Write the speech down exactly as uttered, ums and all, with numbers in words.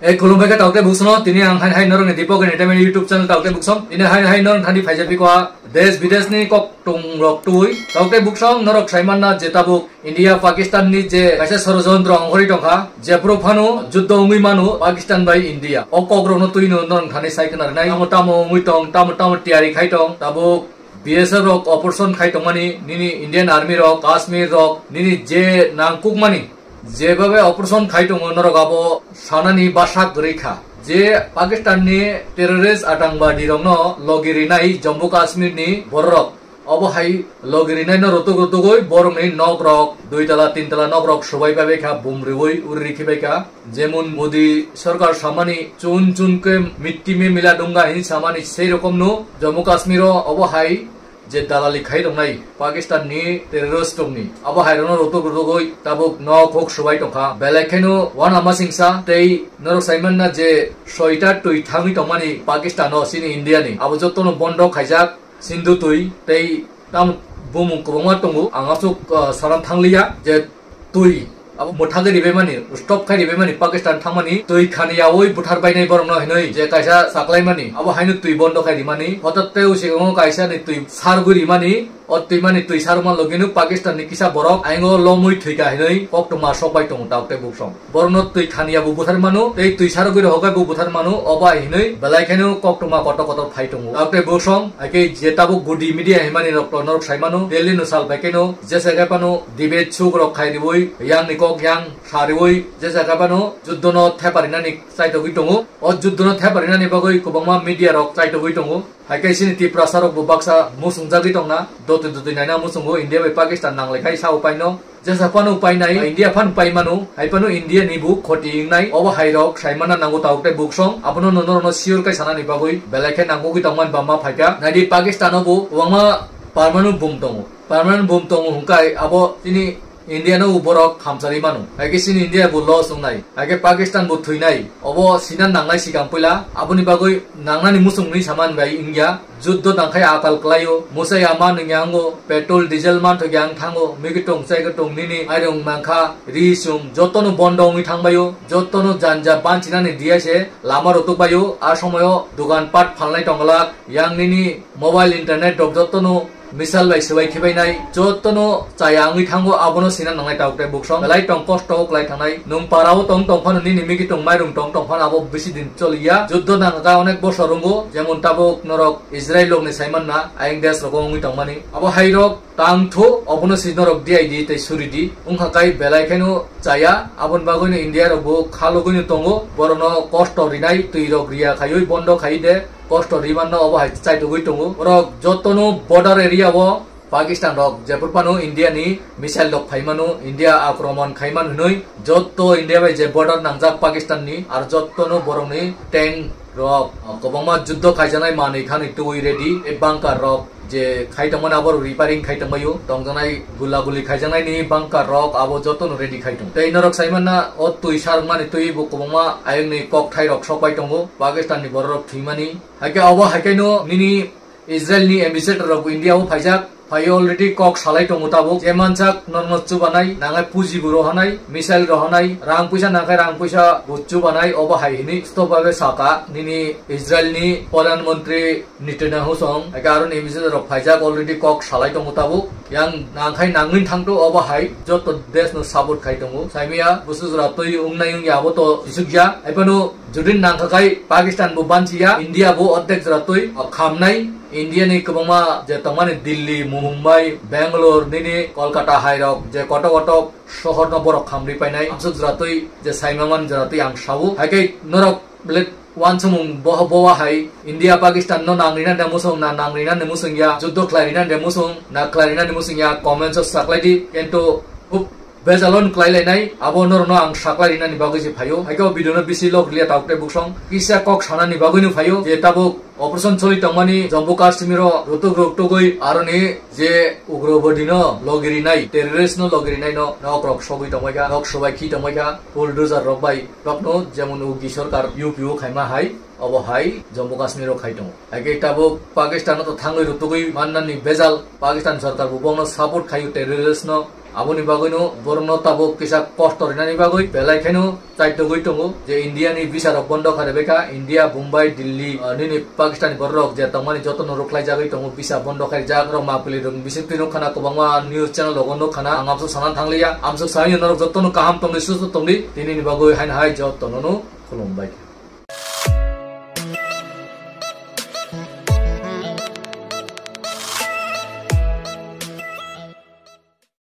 Ei khulumbai khe taukte buksong, tini ang hai hai norokni Deepak Entertainment YouTube channel taukte buksong. Tini hai hai norok thani phaijak bikwa des bides ni kok tung rok tui. Taukte buksong norok saimanna je tabuk India Pakistan ni je kaisa sorojontro ongkhorwi tongkha, jephuru phano juddo wngwi mano Pakistan bai India. O kok rokno twi no norok thani sai khna rwnai. Tamo tamo wngwi tong, tamo tamo tiyari khai tong. Tabuk B S F rok operation khai tongmani, nini Indian Army rok, Kashmir rok, nini je nangkukmani, jebabe operation khai tongo, norok abo sanani bwsa kwrwi kha. Je Pakistan ni terrorist atangwadi rokno logi rinai Jammu Kashmir ni bororok, obo hai logi rinai no rutuk rutugwi borokni nok rok, dui tala, tin tala nok rok subai pai bai kha, bum riwi uri rikhi bai kha. Jemon Modi sorkar samani chun chun ke mitti mein mila dunga hin samani sei rokom no Jammu Kashmir o obo hai je dalali khai tongnai Pakistan ni terrorist rok ni, abo hai rokno rutuk rutugwi tabuk nok hok subai tongkha. Belai kheno wana masingsa tei norok saimanna je soita twi thangwi tongmani Pakistan o chini India ni, abo jotono bondo khaijak. Sindhu twi tei tam bumung kwbangma tongo, ang aswk, ah, sana thangliya je twi abo mwthagwi ribaimani, stop khai ribaimani, Pakistan thangmani twi khaniyawi buthar bainai borokno hinwi je kaisa saklaimani, abo haino twi bondo khai rimani. Hotot tei usikongo kaisa ni twi sargwi rimani, o twimani twi sarma logino Pakistan ni kisa borok ayongo lomwi thwika hinwi koktwma sokbai tongo tabuk tei buksong. Borokno twi khaniya bo buthar mano, tei twi sarogwi rohokhe bo buthar mano, obo hai hinwi belai kheno koktwma kotor kotor phai tongo. Tabuk tei buksong, hai khe je tabuk gudi media himani rok to norok sai mano, Delhi no sal bai kheno, jesa khe phano debate suk rok khai riwi, yang ni kok yang sa riwi, jesa khe phano juddo no theparinani chaitogwi tongo. O juddo no theparinani bagwi kwbangma media rok chaitogwi tongo. Hai khe chini Tiprasa rok bo baksa muchungjagwi tongna, dotwi dotwi naina muchungo India bai Pakistan nanglai khai sa upai no. Jesa phano painai, India phan paimano, hai phano India ni bo khoti wngnai, obo hai rok saimana nango tabuk tei buksong, abono nono rono sure kai sanani bagwi, belai khe nangogwi tongmani bama phaikha. Naidi Pakistan o bo kwbangma permanent bum tongo, permanent bum tongo hwnkhe abo chini India no bo borok hamchari mano, hai khe chini India bo loss wngnai, hai khe Pakistan bo thwinai, obo sina nangnai sikang puila, aboni bagwi nangnani muchung ni saman bai wngya. Juddo tangkhai akal klaio, musai ama nungyango, petrol, diesel manthokya ang thango, mikitung, chaikotong nini airung mangkha, ri sum, jotono bondo wngwi thangbaio, jotono janja banchinani diya se lama rotukbaio, a somoyo dogan pat phalnai tonglak, yang nini mobile internet rok jotono missile bai swbai khibainai, jotono chaya wngwi thango, abono sina nangnai tabuk tei buksong, belai tong kosto klai thangnai, nung parao tong tong phano nini mikitung mairung tong tong phano abo bisi din choliya, juddo nangkha onek bosor wngwo, jemon tabuk norok Israel rokni saimanna ayang desh rogo wngwi tongmani. Abo hai rok tang thu, obono si norok D I D tei suri di. Wngkha kai belai kheno chaya, aboni bagwino India rok bo khalogwino tongo, borokno kosto rinai, twi rok riya khaiwi bondo khai de, kosto rimanno obo hai chaitogwi tongo. Borok jotono border area o Pakistan rok jephuru phano India ni missile rok phaimano, India akromon khaiman hwnwi, jotto India bai je border nangjak Pakistan ni, ar jottono borokni tank rok, ah, kwbangma juddo khaijaknai manwi khani twi ready, tei bunker rok je khai tongmani abo repairing khai tongbaio, tongjaknai gula guli khaijaknaini bunker rok abo jotono ready khai tong. Tei norok saimanna o twi sarmani twi bo kwbangma ayangni kokthai rok sokbai tongo, Pakistan ni borok rok thwimani. Haikhe abo haikhaino nini Israel ni ambassador rok India o phaijak, phai already kok salai tongo tabuk. Je manjak norno chubanai, nangai puji bo rohanai, missile rohanai, rang puisa nangkhe rang puisa bo chubanai, obo hai hini stop bai saka nini Israel ni Pradhan Mantri Netanyahu song, eke aro ni ambassador rok phaijak already kok salai tongo tabuk. Yang nangkhai nangwi thangto obo hai joto desh no support khai tongo. Saimia busu jora twi wngnai wngya abo to isukya. Haibano jodi nangkha khai Pakistan bo banchiya, India bo ordek jora twi khamnai. India ni kwbangma je tongmani Delhi, Mumbai, Bangalore, nini Kolkata hai rok je koto koto sohor no borok khamri painai. Amsuk jora twi je saimaman jora twi ang sao. Haikhe norok bele wansumung bo, bo hai India Pakistan no nangri na de musung na nangri na de musung ya, juddo khlai ri na de musung na khlai ri na de musung ya, comments o saklai di. Kintu hub bejalon klai lai nai, abo norno ang saklai ri nani bagwi se phaio. Haikhe o video no bisi lok liya tabuk tei buksong kisa kok sanani bagwi no phaio je tabuk operation choli tongmani Jammu Kashmir o rutuk ruktugwi aroni je ugrobadi no logi rinai, terrorist no logi rinai no nok rok sogwi tongbaikha, nok sobai khi tongbaikha, bulldozer rok bai rokno jemon ugi sorkar U P o khaima hai, obo hai Jammu Kashmir o khai tongo. Haikhe tabuk Pakistan o to thangwi rutugwi mannani bejal, Pakistan sorkar bo bono support khaio terrorist no. Aboni bagwino borokno tabuk kisa kosto rinani bagwi belai kheno chaitogwi tongo je India ni visa rok bondo kharibekha, India, Bombay, Delhi, ah, nini Pakistan ni borok je tongmani jotono rwkhlaijagwi tongo, visa bondo khaijak rok mapili rok bisingtwi nukkhana, kwbangma news channel rogo nukkhana. Ang amsuk sana thangliya, amsuk saino norok jotono kaham tongdi, susto tongdi, tinini bagwi haino hai jotono no khulumbai.